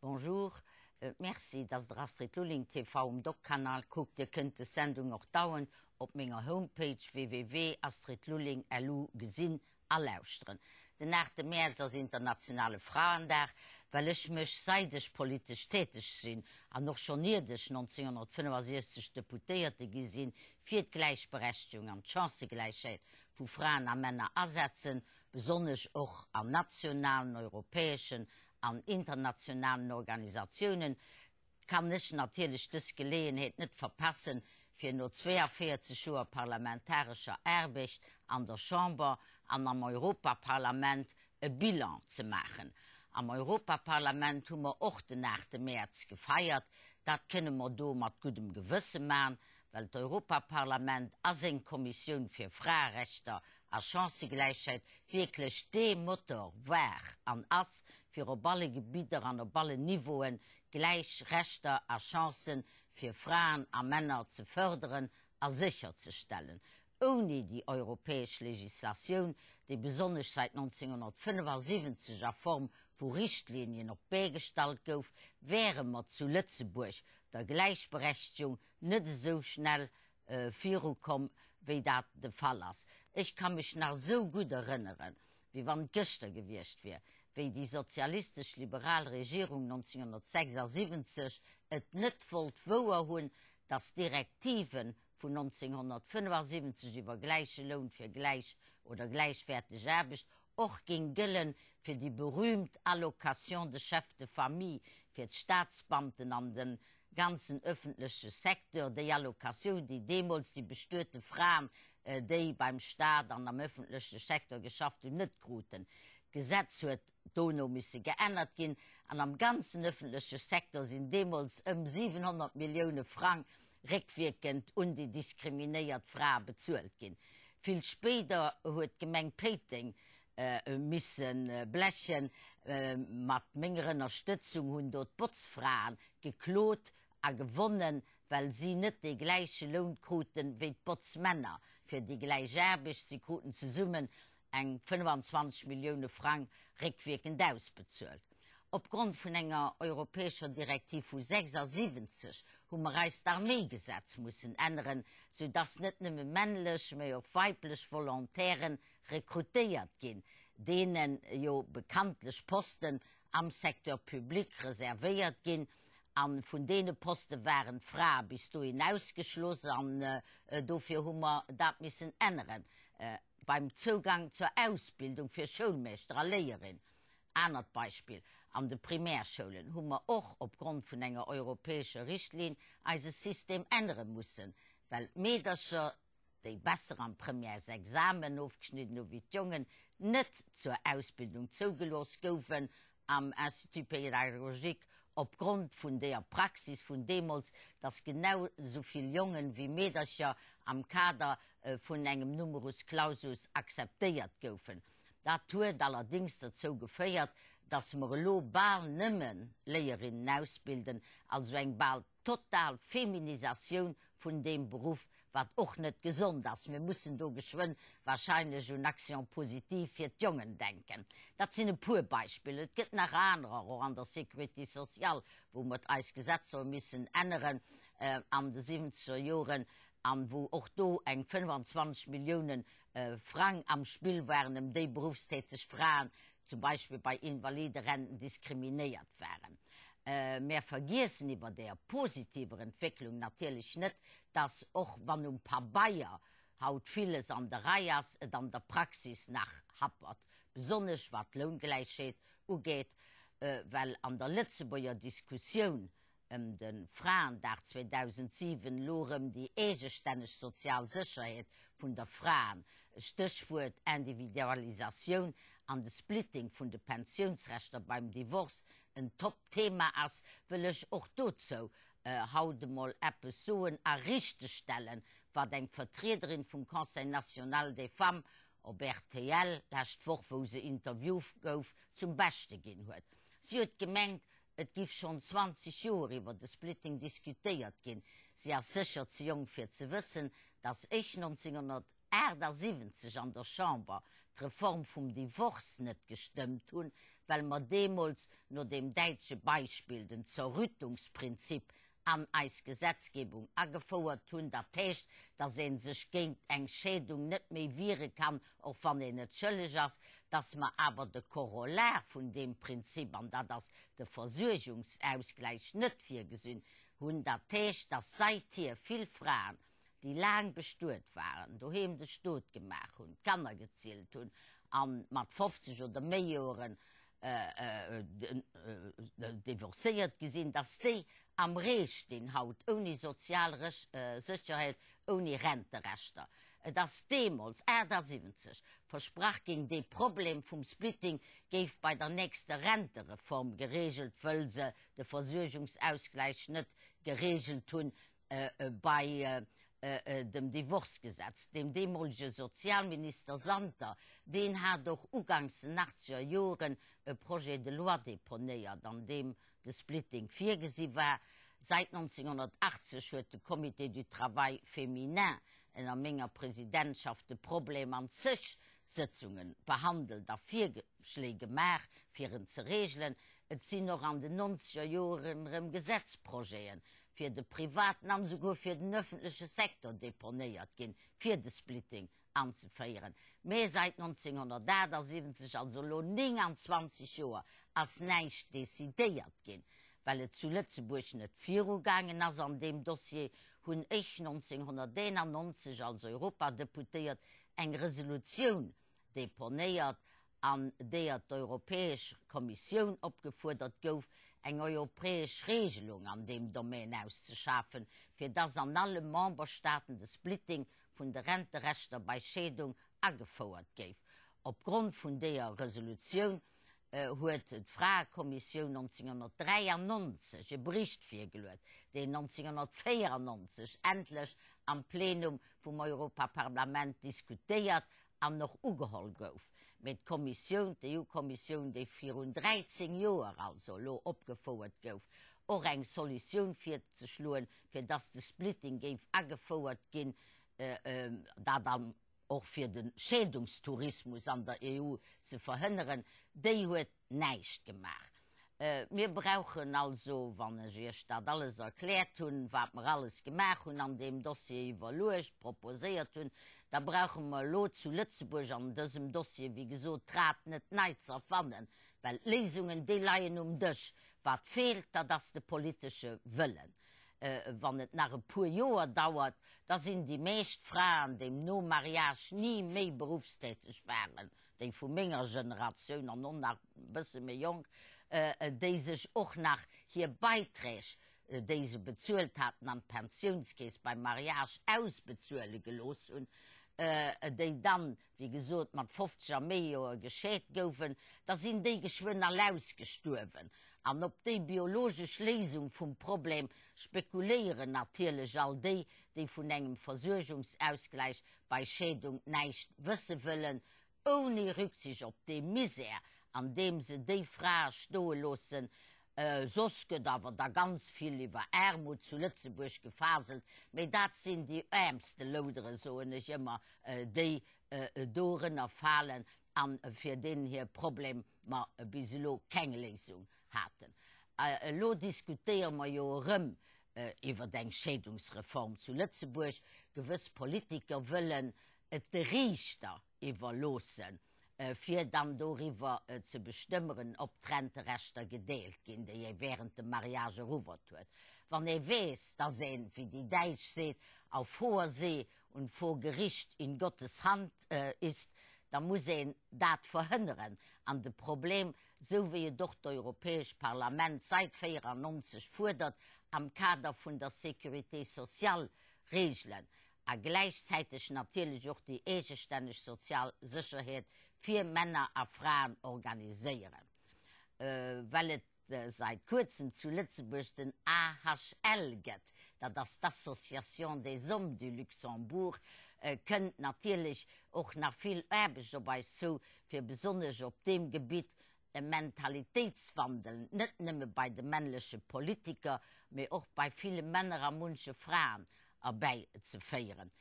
Bonjour, merci dass der Astrid Lulling TV um Doc-Kanal kuckt. Dir kënnt des Sendung och dauernd op menger Homepage www.astridlulling.lu gesinn a lauschteren. Den 8 Mäerz ass internationale Frauendag. Well ech mech seit ech politesch täteg sinn an och schonn iert ech 1965 Deputéierte gi sinn, fir d'Gläichberechtegung an d'Chancëgläichheet vu Fraen a Männer asetzen, besonnesch och an nationalen, europäeschen an internationalen Organisatiounen, kann ech natierlech dës Geleeënheet net verpassen, fir no 42 Joer parlamentarescher Aarbecht an der Chamber an am Europaparlament e Bilan ze maachen. Am Europaparlament hu mer och den 8 Mäerz gefeiert. Dat kënne mer do mat guddem Gewësse man, well d'Europaparlament a seng Kommissioun fir Fraerechter a Chancëgläichheit wierklech dee Motor war an ass, fir op alle Gebidder an op allen Niveauen gläich Rechter a Chancë fir Fraen a Männer ze fërderen a sécherzestellen. Ouni déi europäesch Legislatioun, déi besonnesch säit 1975 a Form vu Richtlinien op d'Bee gestallt gouf, wäre mer zu Lëtzebuerg der Gläichberechtegung net esou schnell virukomm, wéi dat de Fall ass. Ech ka mech nach esou gutt erënneren, wéi wann et gëschter gewiescht wier, wéi déi sozialistesch-liberal Regierung 1976 et net wollt wouer hunn, datt d'Direktive vun 1975 iwwer gläiche Loun fir gläich oder gläichwäerteg Aarbecht och géing gëlle fir déi berühmt Allocation de chef de famille fir d'Staatsbeamten an de ganzen öffentleche Secteur, déi Allocatioun, déi deemools déi bestuete Fraen, déi beim Stat an am öffentleche Secteur geschafft hunn, net kruten. D'Gesetz huet dono misse geännert ginn an am ganzen öffentleche Secteur sinn deemools ëm 700 Millioune Frang réckwierkend un déi diskriminéiert Frae bezuelt ginn. Vill spéider huet d'Gemeng Péiteng misse blechen. Mat menger Ënnerstëtzung hunn do d'Botzfraen geklot a gewonnen, well si net dee gläiche Loun kruten wéi d'Botzmänner fir déi gläich Aarbecht. Si kruten zesummen eng 25 Millioune Frang réckwierkend ausbezuelt. Opgrond vun enger europäescher Direktiv vu 76 hu mer eist Arméigesetz mussen änneren, sou dass net nëmme männlech, mä och weiblech Volontairen rekrutéiert ginn, deene jo bekanntlech Posten am Secteur public reservéiert ginn, a vun deene Poste waren d'Frae bis dohin ausgeschloss, an dofir hu mer dat missen änneren. Beim Zougang zur Ausbildung fir Schoulmeeschter a Léierin, anert Beispill, an de Primärschoulen hu mer och opgrond vun enger europäescher Richtlinn eise System ännere mussen, well d'Meedercher, déi besser am Premièresexamen ofgeschnidden hu wéi d'Jongen, net zur Ausbildung zougelooss goufen am Institut pédagogique opgrond vun deeër Praxis vun deemools, dass genau esou vill Jongen wéi Meedercher am Kader vun engem Numerus clausus akzeptéiert goufen. Dat huet allerdéngs derzou geféiert, dass mer elo bal nëmme Léierinnen ausbilden, also eng bal total Feminisatioun vun deem Beruff, wat och net gesond ass. Mir mussen do geschwënn wahrscheinlech un Actions positives fir d'Jongen denken. Dat sinn e puer Beispiller. Et gëtt nach anerer, och an der Sécurité sociale, wou mer eis Gesetzer hu missen änneren an de siwwenzeger Joren an wou och do eng 25 Milliounen Frang am Spill waren, ëm déi berufstäteg Fraen zum Beispill bei Invaliderenten diskriminéiert waren. Mär vergiessen iwwer där positiver Entwécklung natierlech net, dass och wann um Pabeier haut villes an der Rei ass, et an der Praxis nach happert, besonnesch wat d'Loungläichheet ugeet, well an der Lëtzebuerger Diskussioun ëm de Fraendag 2007 elo erëm déi eegestänneg sozial Sécherheet vun der Fraen, Stéchwuert Individualisatioun an de Splitting vun de Pensiounsrechter beim Divorce, en Top-Thema ass, wëll ech och dozou haut emol eppes soen a richtegstellen, wat eng Vertriederin vum Conseil national des femmes op rtl lescht Woch, wou se interviewt gouf, zum Beschte ginn huet. Si huet gemengt, Et giff schonn 20 Joer iwwer de Splitting diskutéiert ginn. Si ass sécher ze jonk fir ze wëssen, datt ech 1978 an der Chamber d'Reform vum Divorce net gestëmmt hunn, well mer deemools no deem däitsche Beispill den Zerrüttungsprinzip an eis Gesetzgebung agefouert hunn, dat heescht, dass ee sech géint eng Scheedung net méi wiere kann, och wann een net schëlleg ass, dass mer awer de Korollar vun deem Prinzip, an dat ass de Versuergungsausgläich, net virgesinn hunn, dat heescht, dass säithier vill Fraen, déi laang bestuet waren, doheem de Stot gemaach hunn, d'Kanner gezillt hunn a mat 50 oder méi Joeren divorcéiert gi sinn, dass déi am Ree stinn haut, ouni sozial Sécherheet, ouni Renterechter. Et ass deemools, 78, versprach ginn, dee Problem vum Splitting géif bei der nächster Rentereform geregelt, wëll se de Versuergungsausgläich net geregelt hunn bei dem Divorcegesetz. Deem deemolege Sozialminister Santer, deen hat och uganks den achtzeger Joren e Projet de loi deponéiert, an deem de Splitting virgesi war. Säit 1980 huet de Comité du travail féminin ënner menger Presidentschaft de Problem an zeg Sëtzunge behandelt a Virschléi gemaach, fir en ze regelen. Et sinn och an den nonzeger Joren erëm Gesetzprojeten fir de privaten an esouguer fir den öffentleche Secteur deponéiert ginn, fir de Splitting anzeféieren. Mä säit 1978, also elo 29 Joer, ass näischt decidéiert ginn. Well et zu Lëtzebuerg net virugaangen ass an deem Dossier, hunn ech 1991 als Europadeputéiert eng Resolutioun deponéiert, an deeër d'Europäesch Kommissioun opgefuerdert gouf, eng europäesch Regelung an deem Domän auszeschafen, fir dass an alle Memberstaaten de Splitting vun de Renterechter bei Scheedung agefouert géif. Opgrond vun deeër Resolutioun huet d'Fraekommissioun 1993 e Bericht virgeluet, deen 1994 endlech am Plenum vum Europaparlament diskutéiert an och ugeholl gouf, mee d'Kommissioun, d'EU-Kommissioun, déi virun 13 Joer also elo opgefouert gouf, och eng Solutioun virzeschloen, fir dass de Splitting géif agefouert ginn, dat an och fir de Scheedungstourismus an der EU ze verhënneren, déi huet näischt gemaach. Mir brauchen also, wann ech Iech dat alles erkläert hunn, wat mer alles gemaach hunn an deem Dossier, iwwerluecht, proposéiert hunn, da brauche mer elo zu Lëtzebuerg an dësem Dossier, wéi gesot, d'Rad net nei ze erfannen, well d'Léisungen, déi leien um Dësch. Wat feelt, dat ass de politesche Wëllen. Wann et nach e puer Joer dauert, da sinn déi meescht Fraen, déi nom Mariage ni méi beruffstäteg waren, déi vu menger Generatioun an och nach e bësse méi jonk, déi sech och nach hir Beiträg, déi se bezuelt haten an d'Pensiounskeess beim Mariage ausbezuele gelooss hunn, déi dann, wéi gesot, mat 50 a méi Joer gescheet goufen, da sinn déi geschwënn all ausgestuerwen. An op déi biologesch Léisung vum Problem spekuléieren natierlech all déi, déi vun engem Versuergungsausgläich bei Scheedung näischt wësse wëllen, ouni Rücksicht op dee Misär, an deem se déi Frae stoe loossen. Soss gëtt awer da ganz vill iwwer Aarmut zu Lëtzebuerg gefaselt, mee dat sinn déi äermste Louderen, soen ech ëmmer, déi dorënner falen a fir deenen hir Problem mer bis elo keng Léisung haten. Elo diskutéiere mer jo erëm iwwer eng Scheedungsreform zu Lëtzebuerg. Gewëss Politiker wëllen et de Riichter iwwerloossen, fir dann doriwwer ze bestëmmeren, ob d'Renterechter gedeelt ginn, déi ee während dem Mariage eruwwert huet. Wann ee weess, dass een, wéi déi Däitsch seet, auf hoher See und vor Gericht in Gottes Hand ist, da muss een dat verhënneren an de Problem, sou wéi et och d'Europäescht Parlament sait 94 fuerdert, am Kader vun der Sécurité sociale regelen a gläichzäiteg natierlech och déi eegestänneg sozial Sécherheet fir Männer a Fraen organiséieren. Well et sait kuerzem zu Lëtzebuerg den AHL gëtt, dat ass d'Association des Hommes du Luxembourg, kënnt natierlech och nach vill Aarbecht op eis zou, fir besonnesch op deem Gebitt e Mentalitéitswandel net nëmme bei de männleche Politiker, mee och bei ville Männer a munche Fraen erbäi ze féieren.